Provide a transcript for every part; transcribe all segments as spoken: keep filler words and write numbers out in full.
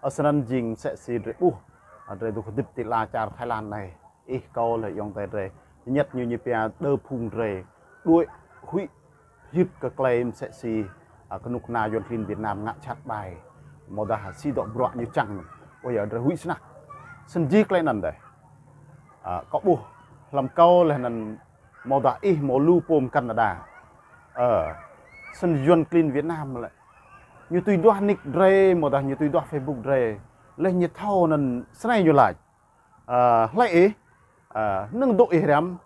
Ơ, snăn jing msĕ si drei ƀuh, ơ, drei dôk hdĭp ti ala čar Thái Lan anei. Ih kâo leh ayŏng adei drei. Ñĕt ñu ñu pia đơ phung drei. Đuĕ huĭ hyưt kơ klei msĕ si, ơ, knŭk kna yuăn klin Việt Nam ngă jhat ƀai. Amâodah si dŏ bruă ñu čiăng. Ôi ya, drei huĭ snăk. Snăn jih klei anăn dih. Ơ, kâo ƀuh hlăm kâo leh anăn amâodah ih mâo lu pô mkăn đa. Ơ, snăn yuăn klin Việt Nam lĕ. Ñu tui duah nick drei, amâodah ñu tui duah Facebook drei. Leh ñu thâo anăn snei ñu lač. Ơ, hlei ih, ơ, năng dôk ih hriăm,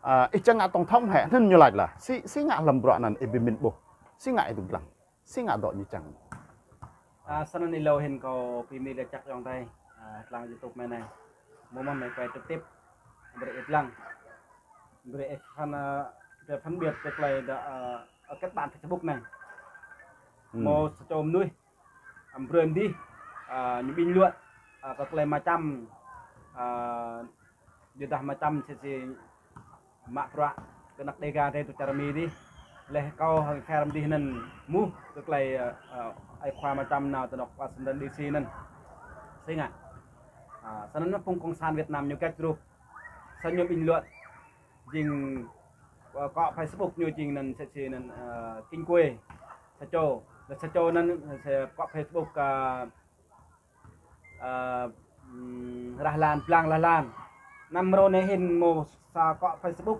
ơ, ih čiăng ngă tổng thống hĕ, anăn ñu lač lah. Si, si ngă hlăm bruă anăn ih bi mĭn ƀuh. Si ngă ih dôk dlăng. Si ngă dŏ ñu čiăng. Ơ, snăn êlâo hĭn kâo bi mĭn lač jăk ayŏng adei, ơ, dlăng YouTube mei anei. Mâo mơh mei quay trực tiếp. Brei ih dlăng. Brei ih phân, ơ, brei phân biệt kơ klei dŏ, ơ, kết bạn Facebook anei. Mâo sa čô mnuih, ăm brei mdih, ơ, ñu bình luận, ơ, kơ klei mčăm, ơ, ƀiădah mčăm si si mă bruă kơ anak Đêga drei tui čar Mi dih. Leh kâo hŏng Fer mdih anăn mŭt kơ klei, ơ, ơ, ai khua mčăm nao ti anôk Washington D C anăn. Si ngă. Ơ, snăn phung cộng sản Việt Nam ñu kĕč rup. Sa ñu bình luận. Jing, ơ, kŏ Facebook ñu jing anăn msĕ si anăn, ơ, Kinh Quê. Sa čô. Leh sa čô anăn, ơ, kŏ Facebook, ơ, ơ, ưm, Rahlan, Blang Rahlan. Anăn mrâo anei hĭn mâo sa kŏ Facebook.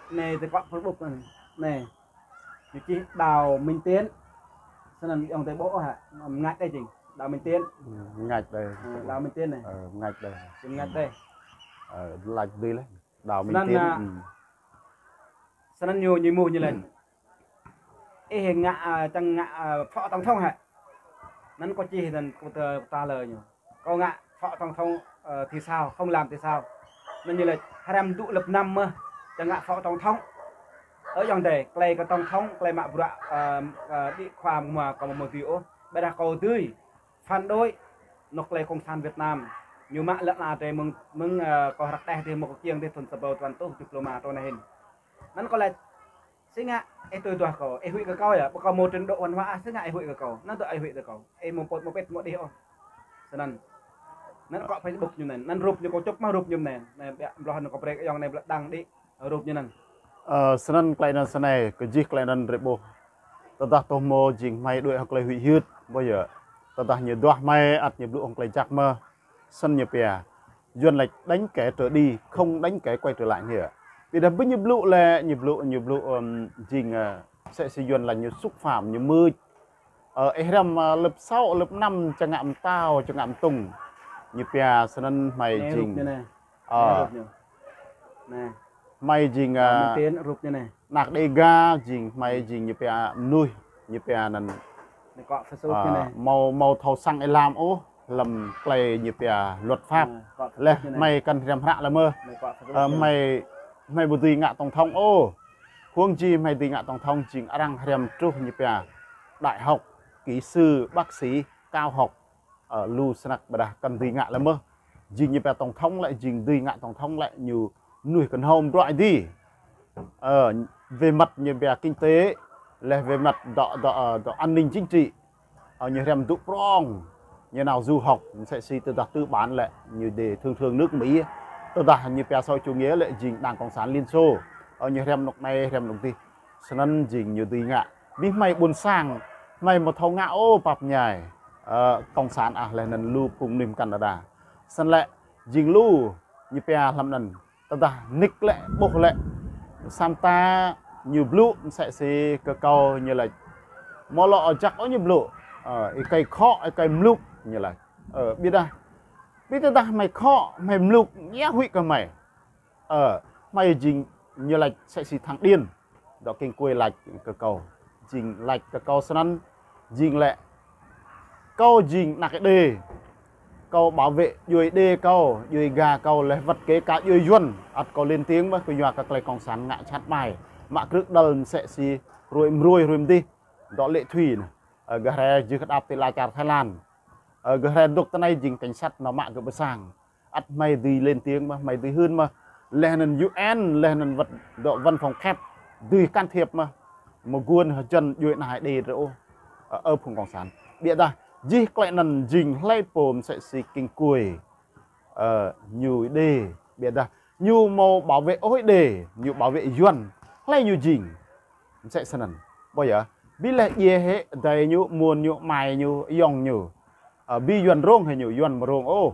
Anei ti kŏ Facebook anei. Anei. Ñu čih Đào Minh Tiến. Snăn ayŏng adei ƀuh hă. Mngač dih jing. Đào Minh Tiến. Ơ, Đào Minh Tiến anei. Ơ, mngač dih. Jing mngač dih. Ơ, lač dih leh. Đào Minh Tiến. Snăn, ơ, snăn ñu ñu mŭt ñu lač. Ih ngă, ơ, čiăng ngă, ơ, phó tổng thống hĕ. Anăn kâo čih anăn kâo tơ-, kâo tla lơ ñu. Kâo ngă phó tổng thống, ơ, thì sao, không làm thì sao. Anăn ñu lač hriăm dŭ lăp năm mơh, čiăng ngă phó tổng thống. Ơ ayŏng adei, klei kơ tổng thống, klei mă bruă, ơ, ơ, đĭ khua mơ̆ng kâo amâo dưi ôh. Ƀiădah kâo dưi phản đối, anôk klei cộng sản Việt Nam. Ñu mă lăn ala drei mơ̆ng, mơ̆ng, ơ, kâo hrăk đeh dih, mâo kkiêng dih, thŭn sa êbâo dua păn êtuh êtuh pluh êma thŭn anei hĭn. Anăn kâo lač, si ngă, ih tui duah kâo, ih huĭ kơ kâo ya, ƀơ kâo mâo trình độ văn hóa, si ngă ih huĭ kơ kâo. Anăn dôk ih huĭ kơ kâo. Ih mâo pôč mâo pĭt mâo đih ôh. Snăn. Anăn kŏ Facebook ñu anei, anăn rup ñu kâo čŭp mơh rup ñu anei. Anei ƀiă mbloh anăn kâo brei ayŏng anei ƀlă đăng đĭ rup ñu anăn. Ơ, snăn klei anăn snei, kơ jih klei anăn drei ƀuh. Tơdah tơ mâo jing hmei đuĕ hŏng klei huĭ hyưt, ƀuh ya. Tơdah ñu duah hmei, ăt ñu blŭ hŏng klei jăk mơh. Snăn ñu pia. Yuăn lač đánh kẻ trở đi, không đánh kẻ quay trở lại anei. Ƀiădah bi ñu blŭ lĕ, ñu blŭ, ñu blŭ, ưm, jing, ơ, msĕ si yuăn lač ñu xúc phạm, ñu mưč. Ơ, ih hriăm, ơ, lăp sáu, lăp năm, čiăng ngă mtao, čiăng ngă mtŭng. Ñu pia snăn hmei jing. Ơ. Hmei jing, ơ, anak Đêga, jing hmei jing ñu pia mnuih, ñu pia anăn. Ơ, mâo, mâo thâo săng êlam ôh, hlăm klei ñu pia luật pháp. Leh hmei kăn hriăm hră leh mơh. Ơ, hmei, hmei ƀu dưi ngă tổng thống ôh. Huống chi hmei dưi ngă tổng thống jing arăng hriăm truh ñu pia đại học, kỹ sư, bác sĩ, cao học. Ơ, lu snăk ƀiădah kăn dưi ngă leh mơh. Jing ñu pia tổng thống lĕ, jing dưi ngă tổng thống lĕ, ñu mnuih knhâo mdruă dih. Ơ, về mặt ñu pia kinh tế, leh về mặt dŏ, dŏ, ơ, dŏ an ninh chính trị. Ơ, ñu hriăm dŭ prŏng, ñu nao du học, msĕ si tơdah tư bản lĕ, ñu dê thường thường nước Mỹ. Tơdah ñu pia xã hội chủ nghĩa lĕ, jing đảng cộng sản Liên Xô. Ơ, ñu hriăm anôk anei, hriăm anôk dih. Snăn jing ñu dưi ngă. Bi hmei ƀuôn sang, hmei amâo thâo ngă ôh pap mñai. Ơ, cộng sản ah leh anăn lu phung mnuih mkăn đa đa. Snăn lĕ, jing lu, ñu pia hlăm anăn. Tơdah nik lĕ, ƀuh lĕ. Sa mta ñu blŭ msĕ si kơ kâo ñu lač. Amâo lŏ jăk ôh ñu blŭ. Ơ, êkei khŏ, êkei mluk ñu lač. Ơ, ƀiădah. Bi tơdah hmei khŏ, hmei mluk, ya huĭ kơ hmei. Ơ, hmei jing ñu lač msĕ si thằng điên. Dŏ Kinh Quê lač kơ kâo. Jing lač kơ kâo snăn, jing lĕ. Kâo jing anak Êđê. Kâo bảo vệ djuê Êđê kâo, djuê Ga kâo leh wăt kể cả djuê Yuăn. Ăt kâo lên tiếng mơh kyua kơ klei cộng sản ngă jhat ƀai. Mă krư̆ đăl msĕ si hruê mruê hruê mdih. Dŏ Lệ Thủy anăn. Ơ, gơ̆ hriê jưh kđap ti ala čar Thái Lan. Ơ, gơ̆ hriê dôk tinei jing cảnh sát nao mă gơ̆ ƀơ sang. Ăt hmei dưi lên tiếng mơh, hmei dưi hưn mơh. Leh anăn U N, leh anăn wăt dŏ văn phòng khép, dưi can thiệp mơh. Mơguôn hjăn djuê ana Êđê drei ôh. Ơ, ơ phung cộng sản. Ƀiădah, Jih klei anăn jing hlei pô msĕ si King Kuê, ơ, ñu Êđê, ƀiădah ñu mâo bảo vệ ôh Êđê, ñu bảo vệ Yuăn. Hlei ñu jing? Msĕ snăn. Ƀuh yơh, bi leh djiê hĕ adei ñu, amuôn ñu, amai ñu, ayŏng ñu. Ơ, bi Yuăn rông hĕ ñu, Yuăn amâo rông ôh.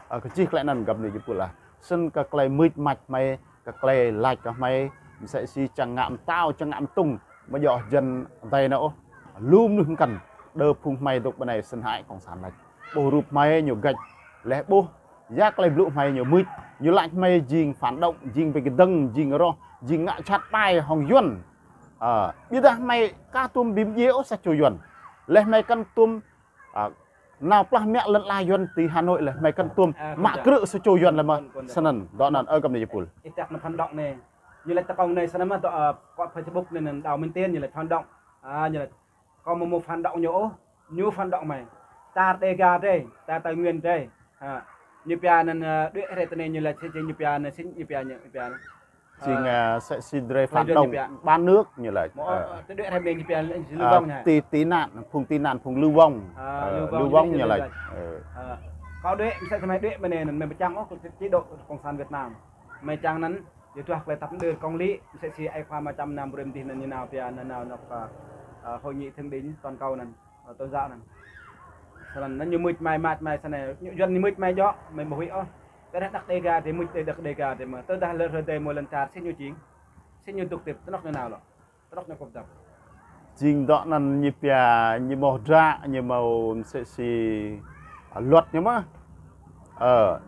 Ơ, kơ jih klei anăn găp ni jipul ah. Snăn kơ klei mưč mač hmei, kơ klei lač kơ hmei, msĕ si čiăng ngă mtao, čiăng ngă mtŭng, amâo djŏ hjăn adei nao ôh. Lu mnuih mkăn, đơ phung hmei dôk ƀơ anei snăn hơăi cộng sản lač. Ƀuh rup hmei ñu gač, leh ƀuh ya klei blŭ hmei ñu mưč, ñu lač hmei jing phản động, jing bi kdơ̆ng, jing roh, jing ngă jhat ƀai hŏng Yuăn. Ơ, ƀiădah hmei ka tuôm bi mdjiê ôh sa čô Yuăn. Leh hmei kăn tuôm, ơ, nao plah mă lăn ala Yuăn ti Hà Nội leh hmei kăn tuôm mă krư̆ sa čô Yuăn leh mơh. Snăn, dŏ anăn, ơ, găp ni jipul. Ih tak na phản động anei. Ñu lač ta kông anei snăn mơh, dŏ, ơ, kơ Facebook anei anăn đào minh tiên ñu lač phản động. A, ñu lač kâo amâo mâo phản động ñu ôh, ñu phản động hmei. Tar Đêga drei, tar Tây Nguyên drei. Ha. Ñu pia anăn, ơ, đuĕ hriê tinei ñu lač si, si ñu pia anăn, si ñu pia, ñu pia anăn. Jing, ơ, msĕ si drei phản động bán nước ñu lač. Mâo, ơ, ơ, ti đuĕ hriê tinei ñu pia anăn, si Ơ, Lưu Vong hă? Ti, ti nạn, phung ti nạn, phung Lưu Vong. Ơ, Ơ, Lưu Vong ñu lač. Ơ. Ơ. Kâo đuĕ, msĕ si hmei đuĕ mơ̆ng anei anăn, hmei amâo čiăng ôh, chế độ cộng sản Việt Nam. Hmei čiăng anăn, yua duah klei tăp mđơr công lý, msĕ si ai khua Ama Čăm Nam brei mdih anăn ñu nao pia, anăn nao nŏk, ơ, ơ, hội nghị thượng đỉnh toàn cầu anăn. Ơ, tôn giáo anăn. Snăn anăn ñu mưč hmei, mač hmei snei. Ñu Yuăn ñu mưč hmei djŏ, hmei amâo huĭ ôh. Tơdah anak Đêga drei mưč, tơdah anak Đêga drei mơh. Tơdah leh hriê drei mâo lăn čar, si ñu jing. Si ñu dôk hdĭp, ti anôk ñu nao lŏ. Ti anôk ñu kŭp dăp. Jing dŏ anăn ñu pia, ñu mâo hdră, ñu mâo msĕ si, ơ, luật ñu mơh. Ơ,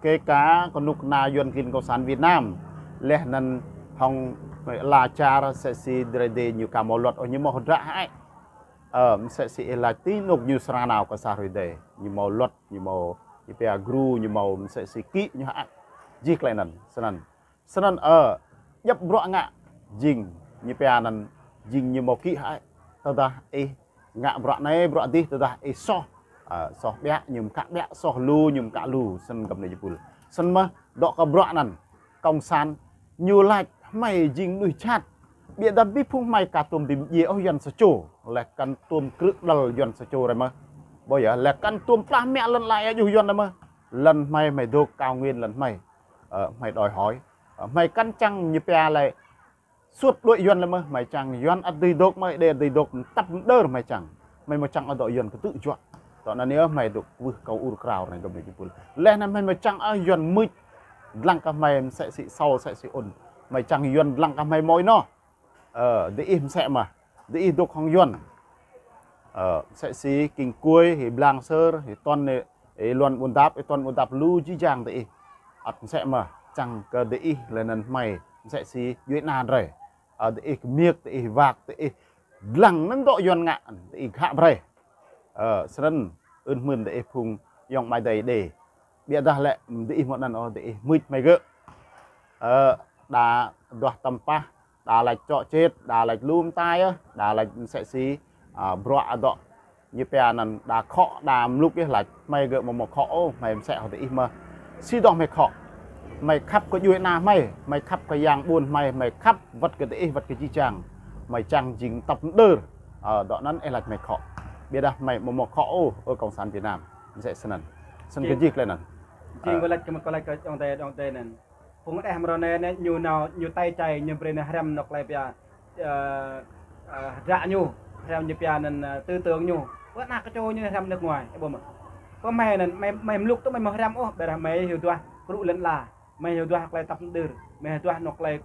kể cả knŭk kna Yuăn klin cộng sản Việt Nam. Leh anăn hŏng ala čar msĕ si drei dê ñu ka mâo luật, ơ, ñu mâo hdră hơăi. Ơ, msĕ si ih lač ti anôk ñu srăng nao kơ sa hruê dê. Ñu mâo luật, ñu mâo, ñu pia gru, ñu mâo msĕ si kĭ, ñu hơăi. Jih klei anăn, snăn. Snăn, ơ, djăp bruă ngă jing, ñu pia anăn jing ñu mâo kĭ hơăi. Tơdah ih ngă bruă anei, bruă dih, tơdah ih soh. Ơ, soh ƀiă, ñu mkă ƀiă, soh lu, ñu mkă lu, snăn găp ni jipul. Snăn mơh, dŏ kơ bruă anăn. Cộng sản, ñu lač hmei jing mnuih jhat. Ƀiădah bi phung hmei ka tuôm bi mdjiê ôh Yuăn sa čô. Leh kăn tuôm krư̆ đăl Yuăn sa čô rei mơh. Ƀuh yơh, leh kăn tuôm plah mă lăn ala êa juh Yuăn rei mơh. Lăn hmei hmei dôk cao nguyên lăn hmei. Ơ, hmei đòi hỏi. Ơ, hmei kăn čiăng ñu pia lĕ suôt đuĕ Yuăn leh mơh, hmei čiăng Yuăn ăt dưi dôk mơh, Êđê ăt dưi dôk, tăp mđơr hmei čiăng. Hmei amâo čiăng ôh dŏ Yuăn ktư̆ juă. Dŏ anăn yơh hmei dôk kwưh kâo ur krao anei găp ni jipul. Leh anăn hmei amâo čiăng ôh Yuăn mưč dlăng kơ hmei msĕ si Sôl, msĕ si Ôn. Hmei čiăng Yuăn dlăng kơ hmei mâo ênoh. Ơ, diih msĕ mơh. Diih dôk hŏng Yuăn. Ơ, msĕ si King Kuê, hĕ Blang Sơr, hĕ Tuăn, hĕ Luăn Ƀuôn Dap, hĕ Tuăn Ƀuôn Dap lu jih jang diih. Ăt msĕ mơh, čiăng kơ diih leh anăn hmei, msĕ si djuê ana drei. Ơ, diih kmiêk, diih wak, diih dlăng anăn dŏ Yuăn ngă, diih ghă brei. Ơ, snăn, ưn hmưn diih phung ayŏng amai adei Êđê. Ƀiădah lĕ, diih mâo anăn ôh, diih mưč hmei gơ̆. Ơ, đa duah tăm pah, đa lač čŏ čêt, đa lač lu mta yơh, đa lač msĕ si, a, bruă dŏ. Ñu pia anăn đa khŏ, đa mluk yơh lač, hmei gơ̆ amâo mâo khŏ ôh, hmei msĕ hŏng diih mơh. Si dŏ hmei khŏ. Hmei khăp kơ djuê ana hmei, hmei khăp kơ yang ƀuôn hmei, hmei khăp wăt kơ diih, wăt kơ jih jang. Hmei čiăng jing tăp mđơr. Ơ, dŏ anăn ih lač hmei khŏ. Ƀiădah hmei amâo mâo khŏ ôh, ơ Cộng sản Việt Nam. Msĕ snăn. Snăn kơ jih klei anăn. Jing, ơ, kâo lač kơ, kâo lač kơ ayŏng adei, ayŏng adei anăn. Phung đeh mrâo anei, anei, ñu nao, ñu tei čai, ñu brei anăn hriăm anôk klei pia, ơ, ơ, hdră ñu, hriăm ñu pia anăn, ơ, tư tưởng ñu. Ƀuh anak kčô ñu hriăm nước ngoài, ƀuh mơh. Kơ hmei anăn, hmei, hmei mluk tŭ hmei amâo hriăm ôh, ƀiădah hmei hiu duah krư̆ lăn ala, hmei hiu duah klei tăp mđơr, hmei hiu duah anôk klei,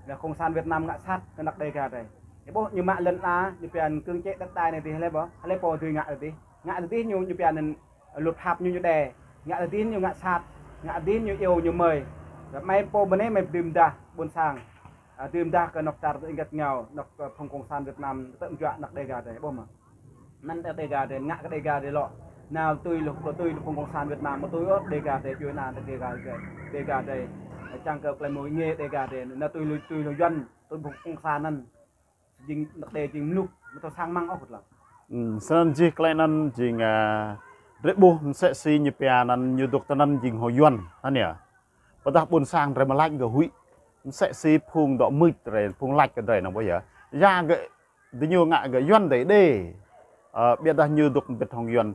leh Cộng sản Việt Nam ngă sat kơ anak Đêga drei. Ƀuh ñu mă lăn ala, ñu pia anăn cưỡng chế đất đai anei dih, hlei ƀuh, hlei pô dưi ngă dih. Ngă dih ñu, ñu pia anăn luật pháp ñu, ñu đe. Ngă dih ñu ngă sat, ngă dih ñu iêu ñu mơi. Hmei pô ƀơ anei hmei dưi mdah ƀuôn sang. A, dưi mdah kơ anôk čar êngăt êngao, anôk, ơ, phung Cộng sản Việt Nam tơm juă anak Đêga drei, ƀuh mơh. Anăn anak Đêga drei, ngă kơ Đêga drei lŏ. Nao tui lu, tui lu phung Cộng sản Việt Nam, amâo tui ôh Đêga drei, djuê ana Đêga drei, Đêga drei. Čiăng kơ klei mâo êngiê Đêga drei, nao tui lu, tui lu Yuăn, tui phung Cộng sản anăn. Jing anak Êđê jing mluk, amâo thâo sang mang ôh kơ tlâo. Hmm, snăn jih klei anăn jing, a, drei ƀuh msĕ si ñu pia anăn ñu dôk tinăn jing hŏng Yuăn, anăn yơh. Ƀiădah ƀuôn sang drei amâo lač gơ̆ huĭ. Msĕ si phung dŏ mưč drei, phung lač kơ drei anăn ƀuh yơh. Ya gơ̆, diñu ngă gơ̆ Yuăn dê dê. Ơ, ƀiădah ñu dôk mbĭt hŏng Yuăn.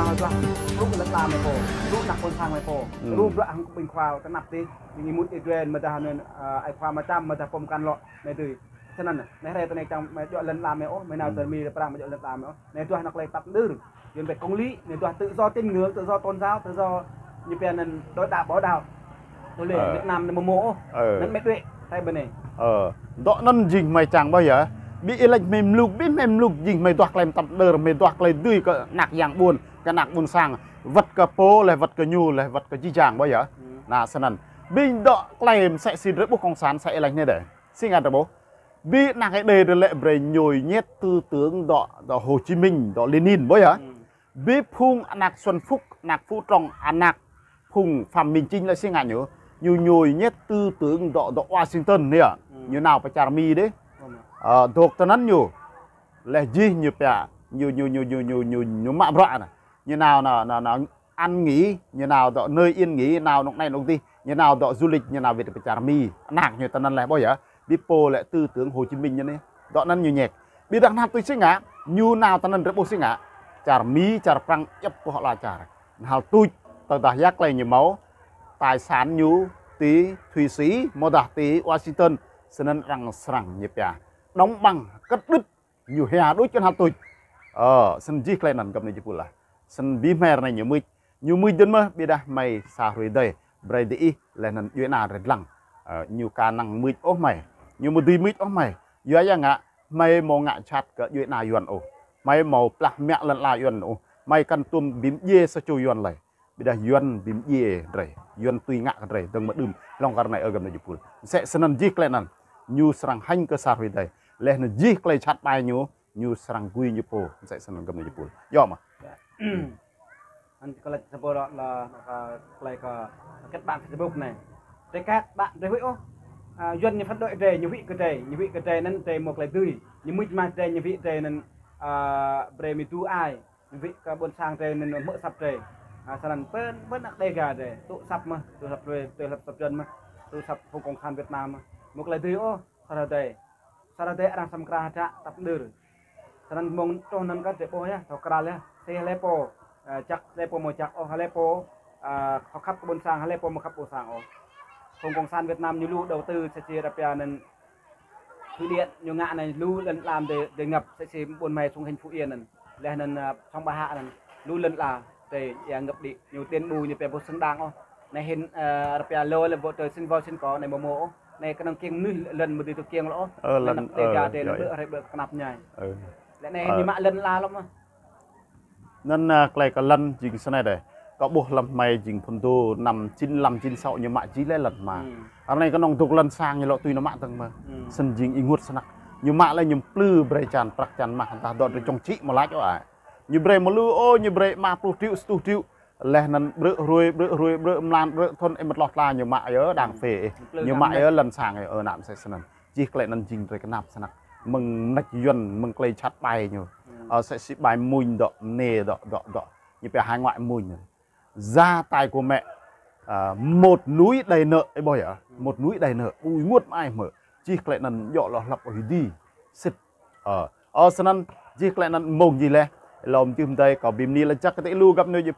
nao duah, rŭ lăn ala mei pô, rŭ anak ƀuôn sang mei pô, rŭ bruă hŏng ƀĭng khua tơ anăp dih, ñu mŭt êduen mdah anăn, ơ, ai khua mčăm mdah pô mkăn lŏ, anei dưi. Snăn, anei hriê ti anei čiăng mei djŏ lăn ala mei ôh, mei nao tơ Mi tơ Prăng mei djŏ lăn ala mei ôh. Anei duah anôk klei tăp mđơr. Yuăn pĕ công lý, anei duah tự do tín ngưỡng, tự do tôn giáo, tự do ñu pia anăn đối đáp báo đáp. Tui lĕ Việt Nam anei mâo mơh ôh. Anăn mei đuĕ, hriê ƀơ anei. Dŏ anăn jing hmei čiăng ƀuh yơh. Bi êlâo hmei mluk, bi hmei mluk jing hmei duah klei tăp mđơr, hmei duah klei dưi kơ anak yang ƀuôn, kơ anak ƀuôn sang, wăt kơ pô, leh wăt kơ ñu, leh wăt kơ jih jang ƀuh yơh. Nă snăn. Bi dŏ klei msĕ si drei ƀuh cộng sản msĕ êlâo anei dih. Si ngă drei ƀuh. Bi anak Êđê drei lĕ brei nhồi nhét tư tưởng dŏ, dŏ Hồ Chí Minh, dŏ Lênin ƀuh yơh. Bi phung anak Xuân Phúc, anak Phú Trọng, anak phung Phạm Minh Chính lĕ si ngă ñu. Ñu nhồi nhét tư tưởng dŏ, dŏ Washington anei. Ñu nao pơ čar Mi dih. Ơ, dôk tinăn ñu. Leh jih ñu pia, ñu, ñu, ñu mă bruă anăn. Ñu nao, nao, nao, nao ăn nghỉ, ñu nao dŏ nơi yên nghỉ, nao anôk anei anôk dih, ñu nao dŏ du lịch, ñu nao wĭt pơ čar Mi. Anak ñu tinăn leh ƀuh yơh. Bi pô lĕ tư tưởng Hồ Chí Minh ñu anei. Dŏ anăn ñu nhét. Ƀiădah knhal tuč si ngă, ñu nao tinăn drei ƀuh si ngă. Čar Mi, čar Prăng, djăp boh ala čar. Knhal tuč, tơdah ya klei ñu mâo, tài sản ñu, ti Thụy Sĩ, amâodah ti Washington, snăn arăng srăng ñu pia đóng băng, cắt đứt, ñu hia đuč knhal tuč. Ơ, snăn jih klei anăn găp anei jih pul lah. Snăn bi hmei ară anei ñu mưč. Ñu mưč dơ̆ng mơh, ƀiădah hmei sa hruê dih. Brei diih leh anăn djuê ana drei dlăng. Ơ, ñu ka năng mưč ôh hmei. Ñu amâo dưi mưč ôh hmei. Yua ya ngă, hmei amâo ngă jhat kơ djuê ana Yuăn ôh. Hmei amâo plah mă lăn ala Yuăn ôh. Hmei kăn tuôm bi mdjiê sa čô Yuăn lei. Ƀiădah Yuăn bi mdjiê drei, Yuăn tui ngă kơ drei, dơ̆ng mơ̆ng đưm, hlŏng kơ ară anei ơ găp anei jih pul. Msĕ snăn jih klei anăn, ñu srăng hêñ kơ sa hruê dih. Leh anăn jih klei jhat ƀai ñu, ñu srăng gui ñu pô, msĕ snăn găp anei jih pul. Yơh mơh. Anăn klei sa boh lŏ, lŏ, lŏ, klei kơ kết bạn Facebook anei. Drei kăt bạn drei huĭ ôh. A, Yuăn ñu phản đối drei, ñu huĭ kơ drei, ñu huĭ kơ drei anăn drei mâo klei dưi. Ñu mưč mă drei, ñu huĭ drei anăn, a, brei mĭn tŭ ai. Ñu huĭ kơ ƀuôn sang drei anăn hmư̆ asăp drei. A, snăn pơ, pơ anak Đêga drei. Tŭ asăp mơh, tŭ asăp drei, tŭ asăp asăp Yuăn mơh. Tŭ asăp phung cộng sản Việt Nam mơh. Mâo klei dưi ôh, sa hruê dih. Sa hruê dih arăng săm kra hdră tăp mđơr. Snăn mơ̆ng truh anăn kơ drei ƀuh yơh, thâo kral yơh. Si hlei pô, a, jăk, hlei pô amâo jăk ôh, hlei pô, a, thâo khăp kơ ƀuôn sang, hlei pô amâo khăp ƀuôn sang ôh. Phung cộng sản Việt Nam ñu lu đầu tư sa čô ară pia anăn Thủy Điện ñu ngă anei lu lăn ala drei, drei ngăp, msĕ si ƀuôn hmei Sông Hinh Phú Yên anăn. Leh anăn, a, Sông Ba Hạ anăn, lu lăn ala drei ya ngăp đĭ, ñu tiền đủ ñu pia ƀu xứng đáng ôh. Anei hĭn, a, ară pia lŏ leh vợ trời sinh voi sinh cỏ anei mâo mơh ôh. Anei knŏng kiêng mnuih lăn amâo dưi tŭ kiêng lŏ ôh. Ơ, lăn, lăn anăp Đêga drei lăn ƀrư̆ hriê ƀrư̆ knap mñai. Leh anei hĭn ñu mă lăn ala lŏ mơh. Anăn, a, klei kơ lăn jing snei dih. Kâo ƀuh hlăm hmei jing phŭn dô năm chín lăm chín sáu ñu mă jih leh lăn hma. Ară anei knŏng dôk lăn sang ñu lŏ tui nao mă dơ̆ng mơh. Snăn jing ênguôt snăk. Ñu mă leh ñu mplư brei čan prăk čan mah, dah dŏ drei čŏng čhĭ mâo lač ôh ai. Ñu brei mâo lu ôh, ñu brei êma pluh triệu, sa êtuh triệu. Leh anăn ƀrư̆ hruê, ƀrư̆ hruê, ƀrư̆ mlan, ƀrư̆ thŭn, ih mâo tloh tla ñu mă yơh đang phê ih. Ñu mă yơh lăn sang yơh, ơ, anăn msĕ snăn. Jih klei anăn jing drei knap snăk. Mơ̆ng mnêč Yuăn, mơ̆ng klei jhat ƀai ñu. Ơ, msĕ si ƀai mmuñ dŏ, mniê dŏ, dŏ, dŏ. Ñu pia hải ngoại mmuñ. Ra tay của mẹ, à, một núi đầy nợ, ih ƀuh yơh, một núi đầy nợ, ui, muôt mơai mơh. Jih klei anăn djŏ lŏ hlăp ôh êdi. Sĭt. Ơ, ơ, snăn, jih klei anăn mmông jih leh. Lŏ mjưh mdei kâo bi mni lač jăk kơ ti lu găp nui jih.